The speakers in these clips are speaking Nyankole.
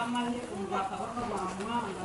b'amahe omu bwakabaka bwa Mwanga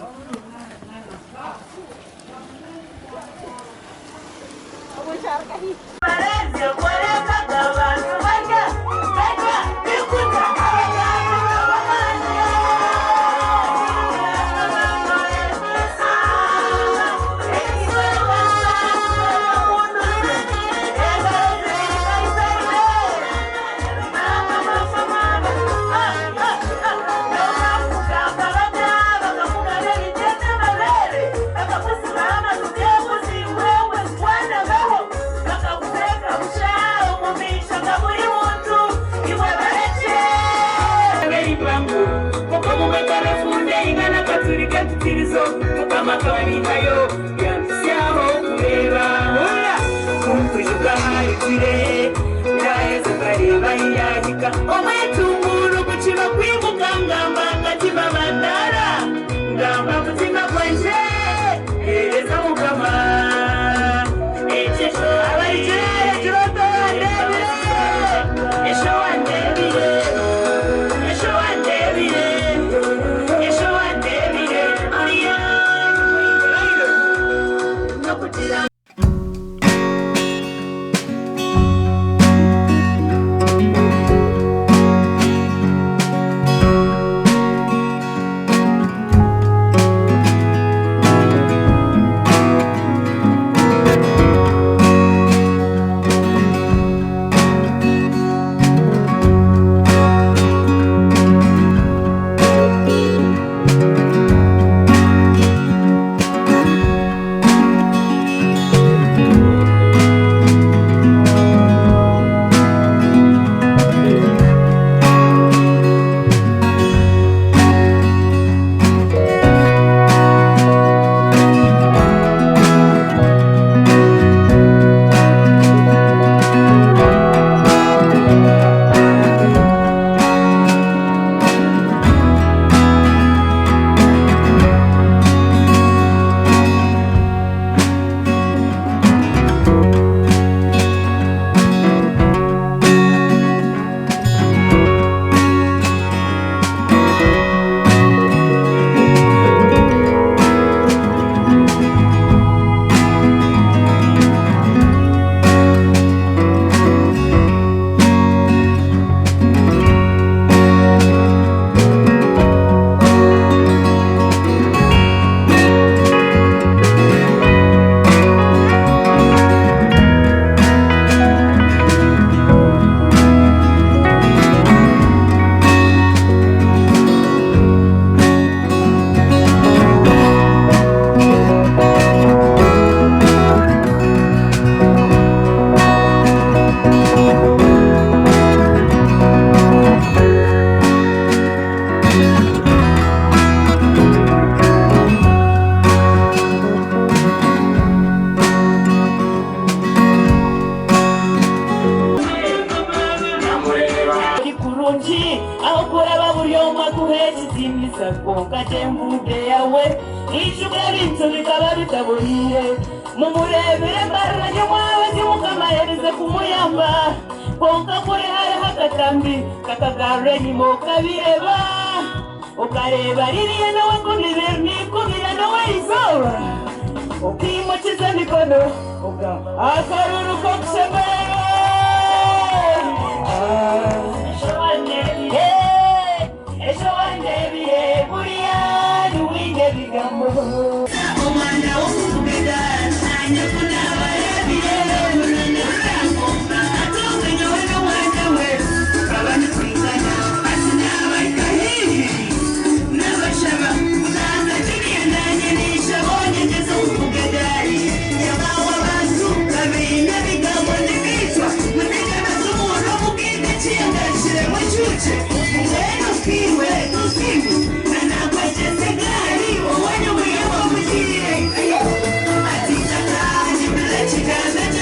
Ati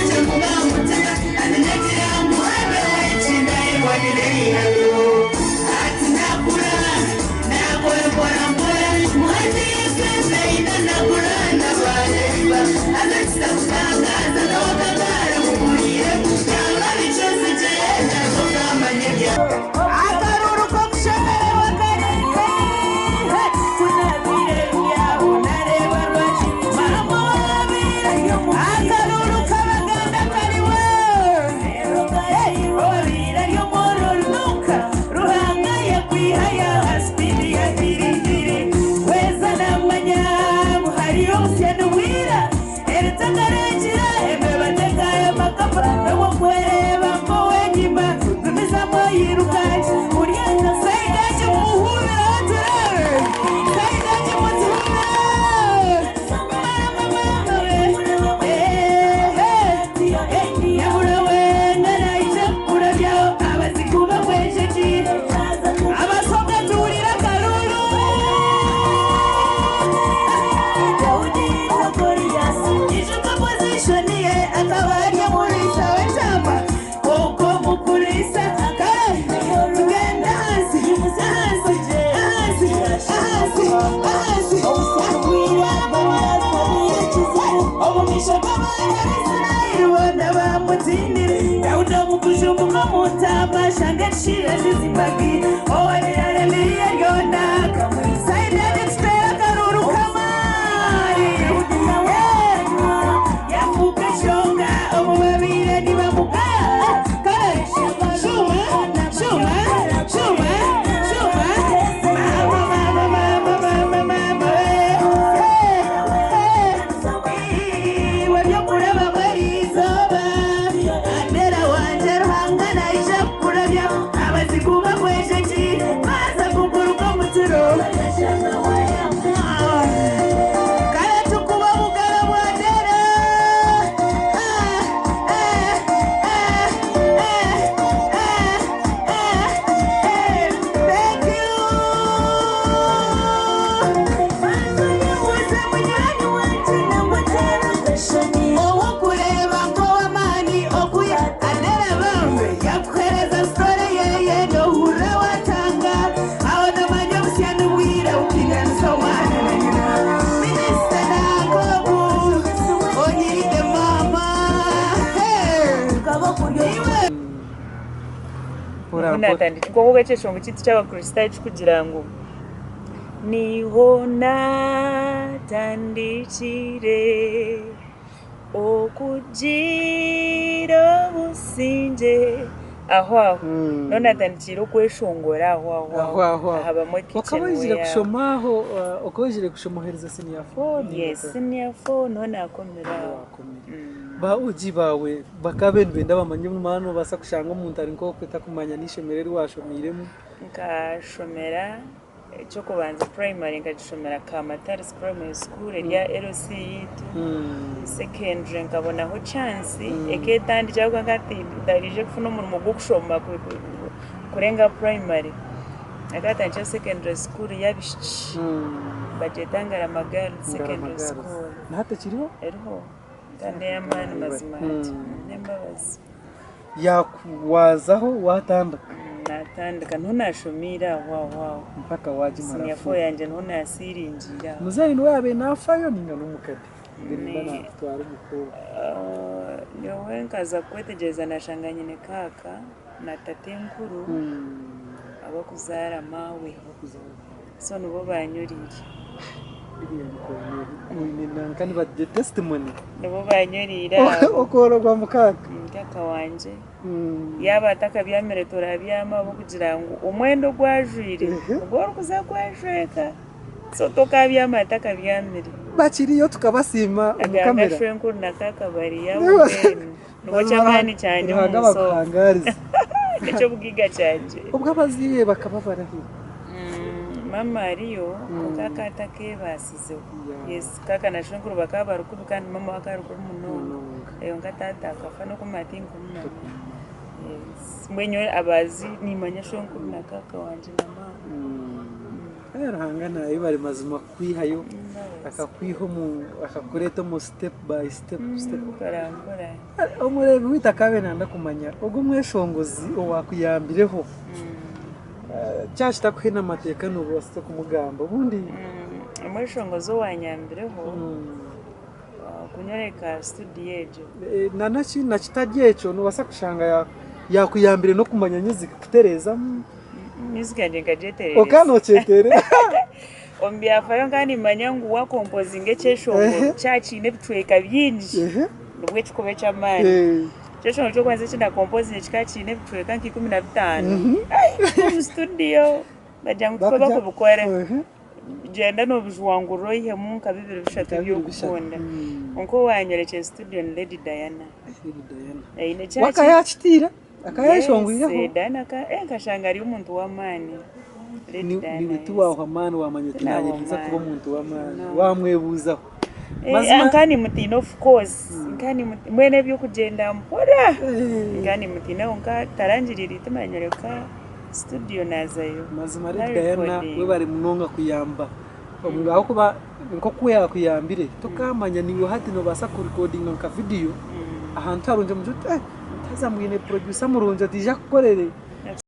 Daudi omu kujumbuka omu ntaama ashanga ekishaija kizimbagi owabaire aremire ryona Saidi ati tuteere akaruuru k'amaani Yafuuka enshonga omu babaire nibamugaya Kare shuuma shuuma shuuma shuuma Maama maama maama maama maama we eh eh Iwe by'okurabamu eri izooba Andera wangye Ruhanga naija kukurabya Abazigu bakweshe ki Baaza kukuruka omu turo Kare tukuba obugara bwa Andera Ah, eh, eh, eh, eh, eh, eh. Thank you. Banza munywani wangye nangwa teera akashani Ow'okureeba nk'ow'amaani okuya Andera bambe yakuheereza story yeye nohurira watangaara Aho nomanya obusya nibwira bupiganisa omwana na nyina Minisita nanka ogu onyiride maama hey Iwe Obu natandikire kwonka ekyeshongo kyaitu ky'abakristaayo ekirikugira ngu niho natandikire okugira obusingye aho aho niho natandikiire okweshongora aho aho Aho aho aha bamwe Okaba kitchen oizire wear. kushoma aho okaba oizire kushoma ohereza senior four Yes, senior four niho nakomire aho. Wakomire. Ba OG baawe bakaba nibenda bamanye maana nobaasa kushanga omuntu ari nk'okwe takumanya n'eishomero eri washomiiremu. Nkashomera eky'okubanza primary nkagishomera Kamatarizi primary school eri aha LC yaitu. Secondary nkabonaho chance eketandikira ahabw'okuba nkaba ntariije kufuna omurimo gw'okushoma kurenga primary. Nkatandikira secondary school y'abaishiki bagyeta Ngarama Girls Secondary School. Na hati ekiriho? Eriho kandi n'ey'amaani mazima hati n'embabazi. Yakuwazaho watandika? Natandika niho nashomiire aho aho aho. Mpaka wagimara Senior four yangye niho nasiiringiire aho. Muzeeyi niwe yabaire nafayo ninga n'omukade? Nimba nakutwara omu Nyowe nkaza kwetegyereza nashanga nyine kaaka na tatenkuru abakuzaara maawe so nibo banyuriire. Nibo banyuriire abo. Okworogwa mukaaga. Mukaka wangye yaaba atakabyamire turabyama ahabw'okugira ngu omwenda ogu ajwaire nigwo orikuza kweshweka so tokabyama atakabyamire. Bakiriyo tukabasiima omu Agamba kamera. shwenkuru na kaaka bariyo abo mbwenu. Nibo ky'amaani kyangye omu Ruhanga nsi omu. abakuhangaarize. Eky'obugaiga kyangye. Obwo abazaire bakaba barahi? Maama ariyo kwonka akaba atakeebaasizeho. Yes, kaaka na shwenkuru bakaba bari kubi kandi maama we akaba ari kubi munonga. Kwonka taata akafa n'okumanya tinkumumanya. Yes, mbwenu nyowe abazi nimanya shwenkuru na kaaka wangye na maama. Ruhanga nayebare mazima kukwihayo akakwiha omu akakureeta omu step by step step. Mpora mpora. Omureebi waitu akaabaire nayenda kumanya ogwo omweshongozi owaakuyambireho kyaba kitakuhaine amateeka noobaasa kumugamba obundi. Omweshongozi owaanyambireho kunyoreka studio egyo. Na kitari ekyo noobaasa kushanga yaakuyambire n'okumanya music kutereezamu. Music yangye nkagyeterereza. Okaba nookyeterereza? Omu byafaayo nkaba nimmanya ngu waakompozinga ekyeshongoro kyaba kiine ebicweka bingi nibwo ekikuba eky'amaani. Ekyeshongoro ky'okubanza eki naakompozinga kikaba kiine ebicweka nka 15. Omu studio bagira ngu tikwo barikubikora. Gyenda noobijwangurura oihemu nka bibiri bishatu ebi orikukunda. Kwonka owaanyorekire studio ni Lady Diana. We akaba yaakitiire? Akaba yayeshongwireho. Yes, Diana nkashanga ari omuntu w'amaani. Lady Diana. Niiwe tiwahwa amaani wamanya oti naanye ninza kuba omuntu w'amaani. Wamwebuuzaho. Nkaba nimutiina of course. Mbwenu eby'okugyenda mpora. Nkaba nimutiina kwonka tarangiriire eitima yanyoreka studio naazayo. Mazima Lady Diana webare munonga kuyamba ahabw'okuba nk'oku yakuyambire tokamanya naiwe hati nobaasa kurikodinga nka vidiyo ahantu harungi omugire oti haza mwine producer murungi ati ija akukorere.